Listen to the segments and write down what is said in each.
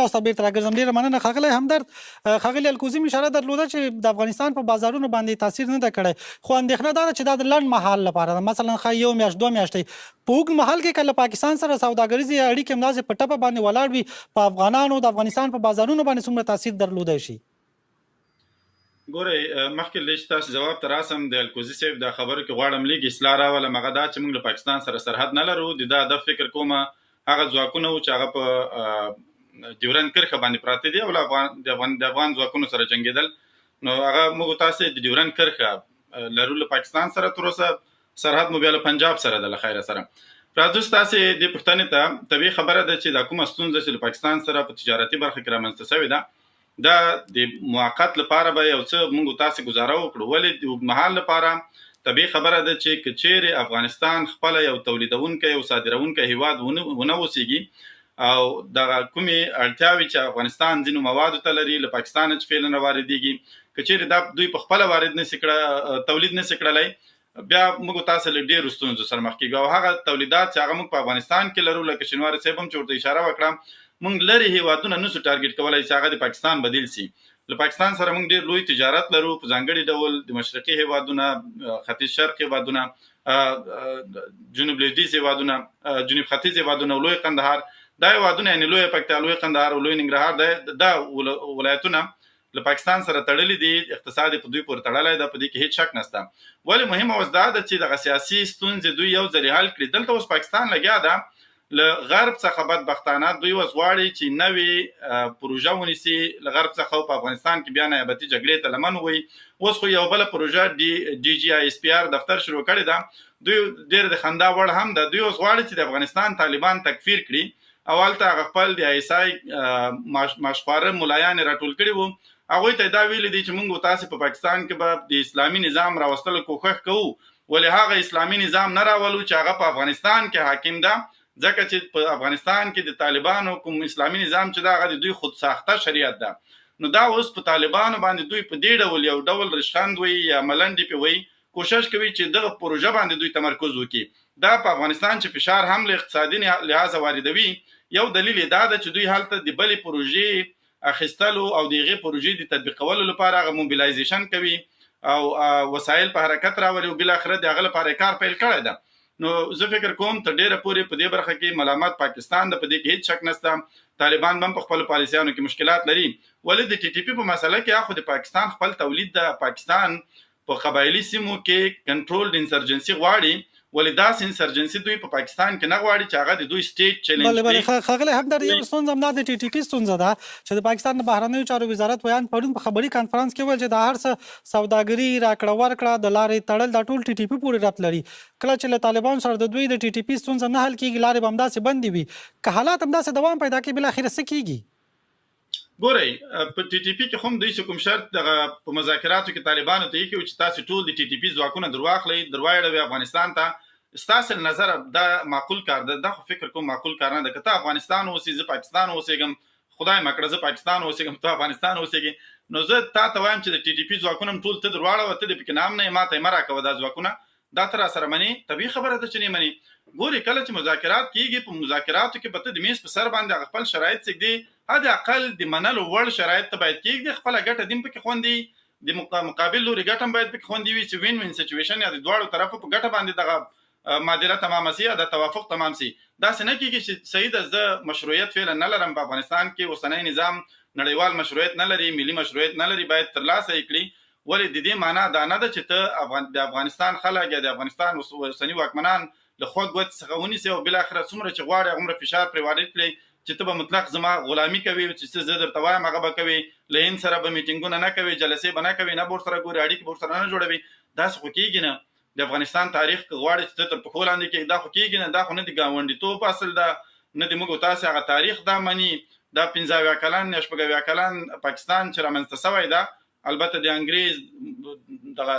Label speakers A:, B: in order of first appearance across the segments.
A: تاسو ته بیرته راګرځم. ډیره مننه ښاغلی همدرد. ښاغلي الکوزي مې اشاره درلوده چې د افغانستان په بازارونو باندې تاثیر نه ده کړی، خو اندېښنه دا ده چې دا د لنډ مهال لپاره ده، مثلا ښايي یو میاشت دوه میاشتې. په اوږد مهال کې که له پاکستان سره سوداګریزې اړیکې همداسې په ټپه باندې ولاړ وي، په افغانانو د افغانستان په بازارونو باندې څومره تاثیر درلودای شي؟
B: ګورئ، مخکې له دې چې تاسو ځواب ته راسم، د الکوزي صاحب دا خبرو کې غواړم لږ اصلاح راولم. هغه دا چې موږ له پاکستان سره سرحد نه لرو. د دا هدف فکر کوم هغه ځواکونه وو چې هغه په ډیورند کرښه باندې پراته دي او له افغان د افغان د افغان ځواکونو سره جنګېدل. نو هغه موږ تاسو د ډیورند کرښه لرو له پاکستان سره، تر اوسه سرحد مو بیا له پنجاب سره ده. له خیره سره راځو ستاسې دې پوښتنې ته. طبیعي خبره ده چې دا کومه ستونزه چې له پاکستان سره په تجارتي برخه کې رامنځته شوې ده، دا د موقت لپاره به یو څه موږ تاسې ګزاره وکړو، ولې د اوږدمهال لپاره طبیعي خبره ده چې که چیرې افغانستان خپله یو تولیدونکی او صادرونکی هیواد ونه اوسیږي او دغه کومې اړتیاوې چې افغانستان ځینو موادو ته لري له پاکستانه چې فعلا واردېږي، که چیرې دا دوی په خپله وارد نسي کړه، تولید نسي کړلی، بیا موږ تاسو له ډیرو ستونزو سره مخ کیږو. او هغه تولیدات چې هغه موږ په افغانستان کې لرو، لکه شینواری صاحب هم چې ورته اشاره وکړه، موږ لرې هیوادونه نسو ټارګټ کولای چې هغه د پاکستان بدیل سي. له پاکستان سره موږ ډیر لوی تجارت لرو، په ځانګړي ډول د مشرقي هیوادونه، ختیځ شرق هیوادونه، جنوب لویدیځ هیوادونه، جنوب ختیځ هیوادونه، لوی قندهار، دا هیوادونه یعنی لوی پکتیا، لوی قندهار او لوی ننګرهار، دا ولایتونه له پاکستان سره تړلي دي، اقتصاد په دوی پورې تړلی ده، په دې کې هیڅ شک نشته. ولې مهمه اوس دا ده چې دغه سیاسي ستونزې دوی یو ځلې حل کړي. دلته اوس پاکستان لګیا ده له غرب څخه، بدبختانه دوی اوس غواړي چې نوې پروژه ونیسي له غرب څخه او په افغانستان کې بیا نیابتي جګړې ته لمن ووهي. اوس خو یو بله پروژه ډي جي آی اس پي آر دفتر شروع کړې ده، دوی ډېر د خندا وړ هم ده. دوی اوس غواړي چې د افغانستان طالبان تکفیر کړي او هلته هغه خپل د آی اس آی ماشخواره ملایان یې راټول کړي وو، هغوی ته دا ویلي دي چې موږ تاسې په پاکستان کې به د اسلامي نظام راوستلو کوښښ کوو، ولې هغه اسلامي نظام نه راولو چې هغه په افغانستان کې حاکم ده، ځکه چې په افغانستان کې د طالبانو کوم اسلامي نظام چې ده هغه د دوی خود ساخته شریعت ده. نو دا اوس په طالبانو باندې دوی په دې ډول یو ډول رشخند وي یا ملنډې پې وي، کوشش کوي چې دغه پروژه باندې دوی تمرکز وکړي. دا په افغانستان چې فشار هم له اقتصادي لحاظه واردوي، یو دلیل یې دا ده چې دوی هلته د بلې پروژې اخیستلو او د هغې پروژې د تطبیقولو لپاره هغه موبیلایزیشن کوي او وسایل په حرکت راولي او بالاخره د هغه لپاره کار پیل کړی ده. نو زه فکر کوم تر ډیره پورې په دې برخه کې ملامت پاکستان ده، په دې کې هیڅ شک نشته. طالبان به هم په خپلو پالیسیانو کې مشکلات لري، ولې د ټي ټي پي په مسله کې خو د پاکستان خپل تولید ده. پاکستان په قبایلي سیمو کې کنټرولډ انسرجنسي غواړي، ولې داسې انسرجنسي دوی په پاکستان کې نه غواړي چې هغه د دوی سټیټ چیلنج
A: بله بله. ښاغلی حقدار، یو ستونزه همدا د ټي ټي پي ستونزه ده چې د پاکستان د بهرنیو چارو وزارت ویاند پرون په خبري کانفرنس کې وویل چې دا هر څه سوداګري، راکړه ورکړه، د لارې تړل، دا ټول ټي ټي پي پورې ربط لري. کله چې له طالبانو سره د دوی د ټي ټي پي ستونزه نه حل کیږي، لارې به همداسې بندې وي. که حالات همداسې دوام پیدا کړي، بالاخره څه کیږي؟
B: ګورئ، په ټي ټي پي کې خو هم دوی څه کوم شرط دغه په مذاکراتو کې طالبانو ته ایښی و چې تاسې ټول د ټي ټي پي ځواکونه درواخلئ، درواړوئ افغانستان ته. ستاسې له نظره دا معقول کار ده؟ دا خو فکر کوم معقول کار نه ده. که ته افغانستان اوسې، زه پاکستان اوسېږم، خدای مه کړه زه پاکستان اوسېږم، ته افغانستان اوسېږې، نو زه تا ته وایم چې د ټي ټي پي ځواکونه هم ټول ته درواړوه، ته دې پکې نام نه یې، ما ته یې مه راکوه دا ځواکونه، دا ته راسره منې؟ طبیعي خبره ده چې نه منې. ګورې، کله چې مذاکرات کیږي، په مذاکراتو کې به ته د میز په سر باندې هغه خپل شرایط څه حد اقل د منلو وړ شرایط ته باید کیږدي، خپله ګټه دیم پکې خوندي، د مقابل لوري ګټه هم باید پکې خوندي وي، چې وین وین سچویشن یا د دواړو طرفو په ګټه باندې دغه معادله تمامه سي یا د توافق تمام سي. داسې نه کیږي چې صحیح ده، زه مشروعیت فعلا نه لرم په افغانستان کې، اوسنی نظام نړیوال مشروعیت نه لري، ملي مشروعیت نه لري، باید ترلاسه یې کړي، ولې د دې معنا دا نه ده چې ته د افغانستان خلک یا د افغانستان اوسني واکمنان له خوږ ګوتې څخه ونیسې او بالاخره څومره چې غواړې هغومره فشار پرې وارد کړې چې ته به مطلق زما غلامي کوې، چې څه زه درته وایم هغه به کوې، له هند سره به میټینګونه نه کوې، جلسې به نه کوې، نه به ورسره ګورې، اړیکې به ورسره نه جوړوې. داسې خو کیږي نه. د افغانستان تاریخ که غواړې چې ته تر پښو لاندې کړې، دا خو کیږي نه. دا خو نه د ګاونډیتوب اصل ده، نه د موږ تاسې هغه تاریخ دا مني. دا 75 کلن یا 76 کلن پاکستان چې رامنځته سوی ده، البته د انګریز دغه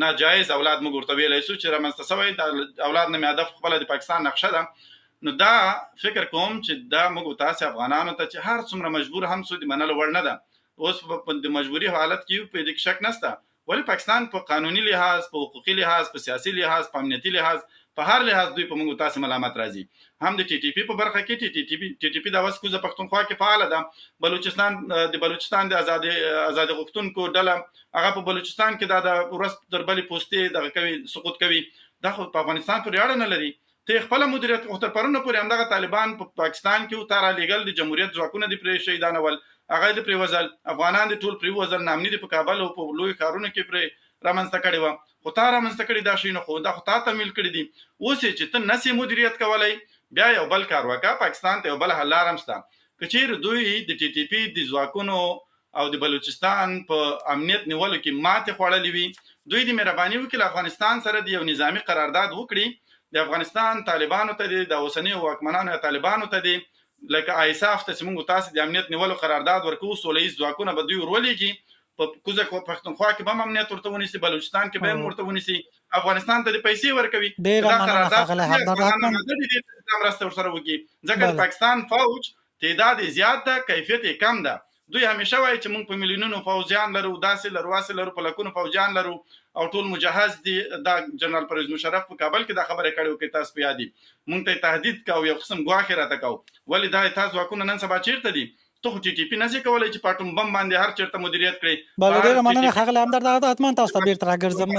B: ناجایز اولاد موږ ورته ویلی سو چې رامنځته سوی دا اولاد نه مې هدف خپله د پاکستان نقشه ده. نو دا فکر کوم چې دا موږ تاسې افغانانو ته چې هر څومره مجبور هم سو د منلو وړ نه ده. اوس په د مجبوري حالت کې یو، په دې کې شک نشته، ولې پاکستان په قانوني لحاظ، په حقوقي لحاظ، په سیاسي لحاظ، په امنیتي لحاظ په هر لحاظ دوی په موږ تاسو ملامت راځي، هم د ټي ټي پي په برخه کې. ټي ټي پي دا اوس کوزه پښتونخوا کې فعال ده، بلوچستان، د بلوچستان د ازادي غوښتونکو ډله هغه په بلوچستان کې دا د ورځ تر بلې پوستې دغه کوي، سقوط کوي. دا خو په افغانستان پورې اړه نه لري. ته خپل مدیریت خو تر پرونه پورې همدغه طالبان په پاکستان کې او تارا لیګل، د جمهوریت ځواکونه دې پرې شهیدان ول، هغه دې پرې وزل، افغانان دې ټول پرې وزل، ناامني دې په کابل او په لوی ښارونو کې پرې رامنځته کړې وه. خو تا رامنځته کړي دا شیونه، خو دا خو تا تمویل کړي دي. اوس چې ته نسې مدیریت کولای، بیا یو بل کار وکړه. پاکستان ته یو بل حل لار هم شته. که چیرې دوی د ټي ټي پي د ځواکونو او د بلوچستان په امنیت نیولو کې ماتې خوړلې وي، دوی د مهرباني وکړي، له افغانستان سره د یو نظامی قرارداد وکړي. د افغانستان طالبانو ته دي، د اوسنیو واکمنانو یا طالبانو ته دي، لکه آیساف ته چې موږ تاسو د امنیت نیولو قرارداد ورکوو، سوله ییز ځواکونه به دوی ورولېږي، په کوزه پښتونخوا کې به هم امنیت ورته ونیسي، بلوچستان کې به هم ورته ونیسي، افغانستان ته د پیسې ورکوي.
A: ډیره مننه ښاغلی همدرد.
B: مرسته ورسره وکړي، ځکه د پاکستان فوج تعداد زیات ده، کیفیت یې کم ده. دوی همیشه وایي چې موږ په میلیونونو فوجیان لرو، داسې لرو، هسې لرو، په لکونو فوجیان لرو او ټول مجهز دي. دا جنرال پرویز مشرف په کابل کې دا خبره کړې وه، که تاسو په یاد دي. موږ ته تهدید کاوه، یو قسم ګواښ یې راته کاوه. ولې دا تا ځواکونه نن سبا چیرته دي؟ ته خو ټي ټي پي نشې کولای چې په اټوم بم باندې هر چیرته مدیریت کړې.
A: بله، ډیره مننه ښاغلی همدرد. حتما تاسو ته بیرته راګرځم.